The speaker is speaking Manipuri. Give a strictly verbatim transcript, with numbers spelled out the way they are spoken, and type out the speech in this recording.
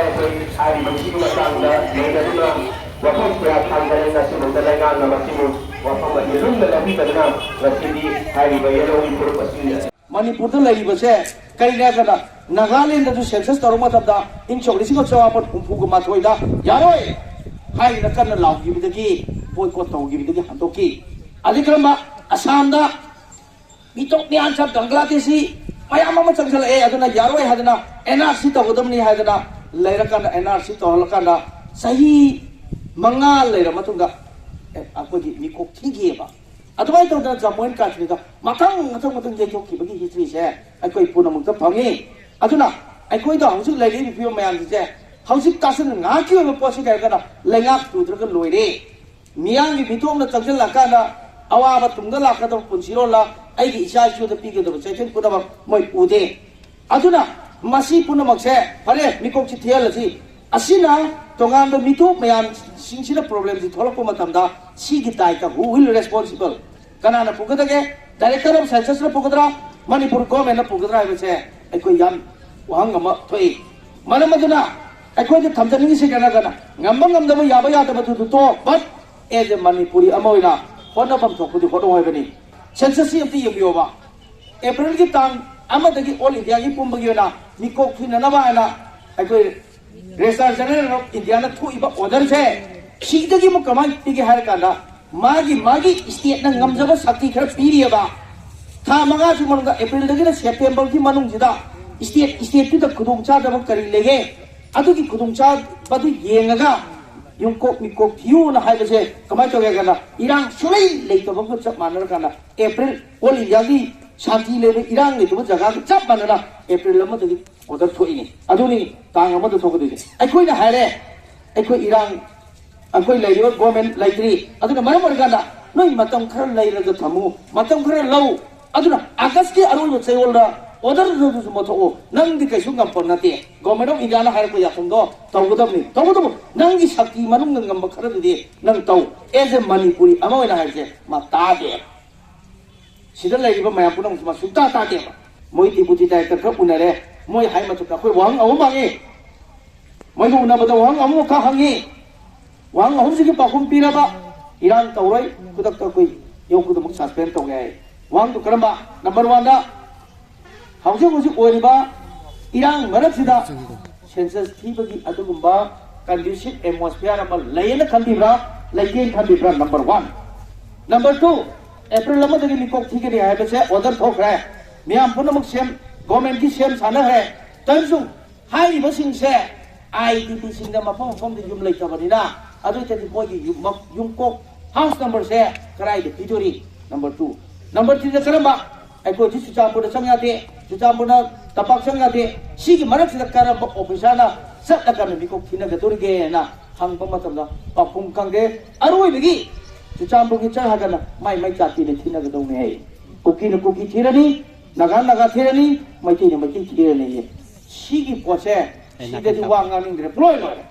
ꯑꯩꯈꯣꯏ ꯍꯥꯏꯔꯤꯕꯁꯤꯒꯤ ꯃꯇꯥꯡꯗ ꯅꯩꯅꯗꯨꯅ ꯋꯥꯐꯝ ꯀꯌꯥ ꯊꯥꯡꯒꯠꯂꯦ꯫ ꯉꯁꯤꯐꯥꯎꯗ ꯂꯩꯉꯥꯛꯅ ꯃꯁꯤꯕꯨ ꯋꯥꯐꯝ ꯑꯗꯨ ꯂꯨꯝꯅ ꯂꯧꯕꯤꯗꯕꯅ ꯉꯁꯤꯗꯤ ꯍꯥꯏꯔꯤꯕ ꯌꯦꯜꯍꯧꯒꯤ ꯐꯨꯔꯨꯞ ꯑꯁꯤ ꯃꯅꯤꯄꯨꯔꯗ ꯂꯩꯔꯤꯕꯁꯦ ꯀꯔꯤꯅꯦ ꯍꯥꯏꯔꯒꯅ, ꯅꯥꯒꯥꯂꯦꯟꯗꯁꯨ census ꯇꯧꯔꯛꯄ ꯃꯇꯝꯗ ꯏꯪ ꯁꯣꯛ ꯂꯤꯁꯤꯡ ꯑꯃ ꯆꯃꯥꯄꯟ ꯍꯨꯝꯐꯨꯒ ꯃꯥꯊꯣꯏꯗ ꯌꯥꯔꯣꯏ ꯍꯥꯏꯗꯅ ꯀꯟꯅ ꯂꯥꯎꯈꯤꯕꯗꯒꯤ, boycott ꯇꯧꯈꯤꯕꯗꯒꯤ ꯍꯟꯗꯣꯛꯈꯤ꯫ ꯑꯗꯩ ꯀꯔꯝꯕ ꯑꯁꯥꯝꯗ ꯃꯤꯇꯣꯞ ꯃꯤꯌꯥꯟꯆꯥ ꯕꯪꯒ꯭ꯂꯥꯗꯦꯁꯤ ꯃꯌꯥꯝ ꯑꯃ ꯆꯪꯁꯤꯜꯂꯛꯑꯦ, ꯑꯗꯨꯅ ꯌꯥꯔꯣꯏ ꯍꯥꯏꯗꯅ, NRC ꯇꯧꯒꯗꯕꯅꯤ ꯍꯥꯏꯗꯅ ꯂꯩꯔꯀꯥꯟꯗ, NRC ꯇꯧꯍꯜꯂꯀꯥꯟꯗ ꯆꯍꯤ ꯃꯉꯥ ꯂꯩꯔ ꯃꯇꯨꯡꯗ, ꯑꯦ, ꯑꯩꯈꯣꯏꯒꯤ ꯃꯤꯀꯣꯛ ꯊꯤꯈꯤꯑꯕ꯫ ꯑꯗꯨꯃꯥꯏꯅ ꯇꯧꯗꯅ ꯖꯝꯃꯨ ꯑꯦꯟ ꯀꯥꯁꯃꯤꯔꯗ ꯃꯊꯪ ꯃꯊꯪ ꯃꯊꯪ ꯌꯩꯊꯣꯛꯈꯤꯕꯒꯤ historyꯁꯦ ꯑꯩꯈꯣꯏ ꯄꯨꯝꯅꯃꯛꯇ ꯐꯪꯉꯤ꯫ ꯑꯗꯨꯅ ꯑꯩꯈꯣꯏꯗ ꯍꯧꯖꯤꯛ ꯂꯩꯔꯤꯕ ꯐꯤꯕꯝ ꯃꯌꯥꯝꯁꯤꯡꯁꯦ ꯍꯧꯖꯤꯛ ꯇꯥꯁꯤꯟ ꯉꯥꯛꯀꯤ ꯑꯣꯏꯕ ꯄꯣꯠꯁꯤ ꯀꯩ ꯍꯥꯏꯔꯒꯅ, ꯂꯩꯉꯥꯛ ꯇꯨꯗ꯭ꯔꯒ ꯂꯣꯏꯔꯦ꯫ ꯃꯤꯌꯥꯝꯒꯤ ꯃꯤꯇꯣꯞꯅ ꯆꯪꯁꯤꯜꯂꯀꯥꯟꯗ ꯑꯋꯥꯕ ꯇꯨꯡꯗ ꯂꯥꯛꯀꯗꯕ ꯄꯨꯟꯁꯤꯔꯣꯜꯂ ꯑꯩꯒꯤ ꯏꯆꯥ ꯏꯁꯨꯗ ꯄꯤꯒꯗꯕ ꯆꯩꯊꯦꯡ ꯄꯨꯝꯅꯃꯛ ꯃꯣꯏ ꯎꯗꯦ꯫ ꯑꯗꯨꯅ ꯃꯁꯤ ꯄꯨꯝꯅꯃꯛꯁꯦ, ꯐꯔꯦ, ꯃꯤꯀꯣꯛꯁꯤ ꯊꯤꯍꯜꯂꯁꯤ꯫ ꯑꯁꯤꯅ ꯇꯣꯉꯥꯟꯕ ꯃꯤꯇꯣꯞ ꯃꯌꯥꯝꯁꯤꯡꯁꯤꯅ problemꯁꯤ ꯊꯣꯛꯂꯛꯄ ꯃꯇꯝꯗ ꯁꯤꯒꯤ ꯗꯥꯏꯇ who will responsible? ꯀꯅꯥꯅ ꯄꯨꯒꯗꯒꯦ? Director of Censusꯅ ꯄꯨꯒꯗ꯭ꯔꯥ? ꯃꯅꯤꯄꯨꯔ governmentꯅ ꯄꯨꯒꯗ꯭ꯔꯥ ꯍꯥꯏꯕꯁꯦ ꯑꯩꯈꯣꯏ ꯌꯥꯝ ꯋꯥꯍꯪ ꯑꯃ ꯊꯣꯛꯏ꯫ ꯃꯔꯝ ꯑꯗꯨꯅ ꯑꯩꯈꯣꯏꯗ ꯊꯝꯖꯅꯤꯡꯉꯤꯁꯦ ꯀꯅꯥ ꯀꯅꯥ? ꯉꯝꯕ ꯉꯝꯗꯕ, ꯌꯥꯕ ꯌꯥꯗꯕꯗꯨꯗꯨ ꯇꯣꯛ, but as a ꯃꯅꯤꯄꯨꯔꯤ ꯑꯃ ꯑꯣꯏꯅ ꯍꯣꯠꯅꯐꯝ ꯊꯣꯛꯄꯗꯤ ꯍꯣꯠꯅꯧ ꯍꯥꯏꯕꯅꯤ꯫ Censusꯁꯤ ꯑꯝꯇ ꯌꯦꯡꯕꯤꯌꯣꯕ꯫ Aprilꯒꯤ ꯇꯥꯡ ꯑꯃꯗꯒꯤ all Indiaꯒꯤ ꯄꯨꯝꯕꯒꯤ ꯑꯣꯏꯅ ꯃꯤꯀꯣꯛ ꯊꯤꯅꯅꯕ ꯍꯥꯏꯅ ꯑꯩꯈꯣꯏ Registrar General of Indiaꯅ ꯊꯣꯛꯏꯕ orderꯁꯦ ꯁꯤꯗꯒꯤ ꯑꯃꯨꯛ ꯀꯃꯥꯏꯅ ꯄꯤꯒꯦ ꯍꯥꯏꯔ ꯀꯥꯟꯗ, ꯃꯥꯒꯤ ꯃꯥꯒꯤ stateꯅ ꯉꯝꯖꯕ ꯁꯛꯇꯤ ꯈꯔ ꯄꯤꯔꯤꯑꯕ꯫ ꯊꯥ ꯃꯉꯥꯁꯤ ꯃꯅꯨꯡꯗ, Aprilꯗꯒꯤꯅ Septemberꯒꯤ ꯃꯅꯨꯡꯁꯤꯗ state stateꯇꯨꯗ ꯈꯨꯗꯣꯡꯆꯥꯗꯕ ꯀꯔꯤ ꯂꯩꯒꯦ, ꯑꯗꯨꯒꯤ ꯈꯨꯗꯣꯡꯆꯥꯕꯗꯨ ꯌꯦꯡꯉꯒ ꯌꯨꯝꯀꯣꯛ ꯃꯤꯀꯣꯛ ꯊꯤꯌꯨꯅ ꯍꯥꯏꯕꯁꯦ ꯀꯃꯥꯏꯅ ꯇꯧꯒꯦ ꯍꯥꯏ ꯀꯥꯟꯗ, ꯏꯔꯥꯡ ꯁꯨꯡꯂꯩ ꯂꯩꯇꯕꯒ ꯆꯞ ꯃꯥꯟꯅꯔꯀꯥꯟꯗ, April, all Indiaꯒꯤ ꯁꯥꯟꯇꯤ ꯂꯩꯕ, ꯏꯔꯥꯡ ꯂꯩꯇꯕ ꯖꯒꯥꯒ ꯆꯞ ꯃꯥꯟꯅꯅ April ꯑꯃꯗꯒꯤ order ꯊꯣꯛꯏꯅꯤ꯫ ꯑꯗꯨꯅꯤ ꯇꯥꯡ ꯑꯃꯗ ꯊꯣꯛꯀꯗꯣꯏꯁꯦ꯫ ꯑꯩꯈꯣꯏꯅ ꯍꯥꯏꯔꯦ, ꯑꯩꯈꯣꯏ ꯏꯔꯥꯡ, ꯑꯩꯈꯣꯏ ꯂꯩꯔꯤꯕ government ꯂꯩꯇ꯭ꯔꯤ꯫ ꯑꯗꯨꯅ ꯃꯔꯝ ꯑꯣꯏꯔꯀꯥꯟꯗ ꯅꯣꯏ ꯃꯇꯝ ꯈꯔ ꯂꯩꯔꯒ ꯊꯝꯃꯨ, ꯃꯇꯝ ꯈꯔ ꯂꯧ꯫ ꯑꯗꯨꯅ Augustꯀꯤ ꯑꯔꯣꯏꯕ ꯆꯌꯣꯜꯗ orderꯗꯨꯁꯨ ꯃꯊꯣꯛꯎ꯫ ꯅꯪꯗꯤ ꯀꯩꯁꯨ ꯉꯝꯄ ꯅꯠꯇꯦ꯫ Government of Indiaꯅ ꯍꯥꯏꯔꯛꯄ ꯌꯥꯊꯪꯗꯣ ꯇꯧꯒꯗꯕꯅꯤ, ꯇꯧꯕꯇꯕꯨ ꯅꯪꯒꯤ ꯁꯛꯇꯤ ꯃꯅꯨꯡꯗ ꯉꯝꯕ ꯈꯔꯗꯨꯗꯤ ꯅꯪ ꯇꯧ, as a ꯃꯅꯤꯄꯨꯔꯤ ꯑꯃ ꯑꯣꯏꯅ ꯍꯥꯏꯕꯁꯦ ꯃꯥ ꯇꯥꯗꯦ꯫ ꯁꯤꯗ ꯂꯩꯔꯤꯕ ꯃꯌꯥꯝ ꯄꯨꯝꯅꯃꯛꯁꯨ ꯃꯥ ꯁꯨꯡꯇꯥ ꯇꯥꯗꯦꯕ꯫ ꯃꯣꯏ deputy director ꯈꯔ ꯎꯅꯔꯦ, ꯃꯣꯏ ꯍꯥꯏ ꯃꯇꯝꯗ ꯑꯩꯈꯣꯏ ꯋꯥꯍꯪ ꯑꯍꯨꯝ ꯍꯪꯉꯤ꯫ ꯃꯣꯏꯒ ꯎꯅꯕꯗ ꯋꯥꯍꯪ ꯑꯃꯃꯨꯛꯀ ꯍꯪꯉꯤ꯫ ꯋꯥꯍꯪ ꯑꯍꯨꯝꯁꯤꯒꯤ ꯄꯥꯎꯈꯨꯝ ꯄꯤꯅꯕ ꯏꯔꯥꯡ ꯇꯧꯔꯣꯏ, ꯈꯨꯗꯛꯇ ꯑꯩꯈꯣꯏ ꯌꯨꯝ ꯈꯨꯗꯤꯡꯃꯛ ꯁꯁꯄꯦꯟ ꯇꯧꯒꯦ ꯍꯥꯏ꯫ ꯋꯥꯍꯪꯗꯨ ꯀꯔꯝꯕ? ꯅꯝꯕꯔ ꯋꯥꯟꯗ, ꯍꯧꯖꯤꯛ ꯍꯧꯖꯤꯛ ꯑꯣꯏꯔꯤꯕ ꯏꯔꯥꯡ ꯃꯔꯛꯁꯤꯗ ꯁꯦꯟꯁꯁ ꯊꯤꯕꯒꯤ ꯑꯗꯨꯒꯨꯝꯕ ꯀꯟꯗ꯭ꯌꯨꯁꯤꯞ ꯑꯦꯠꯃꯣꯁꯐꯤꯌꯥꯔ ꯑꯃ ꯂꯩꯌꯦꯅ ꯈꯟꯕꯤꯕ꯭ꯔꯥ, ꯂꯩꯇꯦꯅ ꯈꯟꯕꯤꯕ꯭ꯔꯥ? Number one. Number two, April ꯑꯃꯗꯒꯤ ꯃꯤꯀꯣꯛ ꯊꯤꯒꯅꯤ ꯍꯥꯏꯕꯁꯦ ꯑꯣꯔꯗꯔ ꯊꯣꯛꯈ꯭ꯔꯦ꯫ ꯃꯤꯌꯥꯝ ꯄꯨꯝꯅꯃꯛ ꯁꯦꯝ, ꯒꯣꯔꯃꯦꯟꯒꯤ ꯁꯦꯝ ꯁꯥꯟꯅꯈ꯭ꯔꯦ꯫ ꯇꯟꯁꯨ ꯍꯥꯏꯔꯤꯕꯁꯤꯡꯁꯦ ꯑꯥꯏ ꯗꯤ ꯄꯤꯁꯤꯡꯗ ꯃꯐꯝ ꯃꯐꯝꯗ ꯌꯨꯝ ꯂꯩꯇꯕꯅꯤꯅ, ꯑꯗꯨ ꯑꯣꯏꯇꯥꯔꯗꯤ ꯃꯣꯏꯒꯤ ꯌꯨꯝ, ꯌꯨꯝꯀꯣꯛ, ꯍꯥꯎꯁ ꯅꯝꯕꯔꯁꯦ ꯀꯗꯥꯏꯗ ꯄꯤꯗꯣꯔꯤ? Number two. ꯅꯝꯕꯔ ꯊ꯭ꯔꯤꯗ ꯀꯔꯝꯕ? ꯑꯩꯈꯣꯏ ꯍꯧꯖꯤꯛ ꯆꯨꯔꯆꯥꯟꯄꯨꯔꯗ ꯆꯪ ꯌꯥꯗꯦ, ꯆꯨꯔꯆꯥꯟꯄꯨꯔꯅ ꯇꯝꯄꯥꯛ ꯆꯪ ꯌꯥꯗꯦ꯫ ꯁꯤꯒꯤ ꯃꯔꯛꯁꯤꯗ ꯀꯔꯝꯕ ꯑꯣꯐꯤꯁꯥꯔꯅ ꯆꯠꯂꯒ ꯃꯤꯀꯣꯛ ꯊꯤꯅꯒꯗꯣꯔꯤꯒꯦꯅ ꯍꯪꯕ ꯃꯇꯝꯗ ꯄꯥꯎꯈꯨꯝ ꯈꯪꯗꯦ꯫ ꯑꯔꯣꯏꯕꯒꯤ ꯆꯨꯔꯆꯥꯟꯄꯨꯔꯒꯤ ꯆꯠꯂꯒꯅ ꯃꯥꯏ ꯃꯥꯏ ꯖꯥꯇꯤꯅ ꯊꯤꯅꯒꯗꯧꯅꯤ ꯍꯥꯏ꯫ ꯀꯨꯀꯤꯅ ꯀꯨꯀꯤ ꯊꯤꯔꯅꯤ, ꯅꯥꯒꯥ ꯅꯥꯒꯥ ꯊꯤꯔꯅꯤ, ꯃꯩꯇꯩꯅ ꯃꯩꯇꯩ ꯊꯤꯔꯅꯤ꯫ ꯁꯤꯒꯤ ꯄꯣꯠꯁꯦ, ꯑꯩ ꯁꯤꯗꯗꯤ ꯅꯥꯀꯟ ꯋꯥ ꯉꯥꯡꯅꯤꯡꯗ꯭ꯔꯦ, ꯄꯨꯂꯣꯏ ꯂꯣꯏꯔꯦ꯫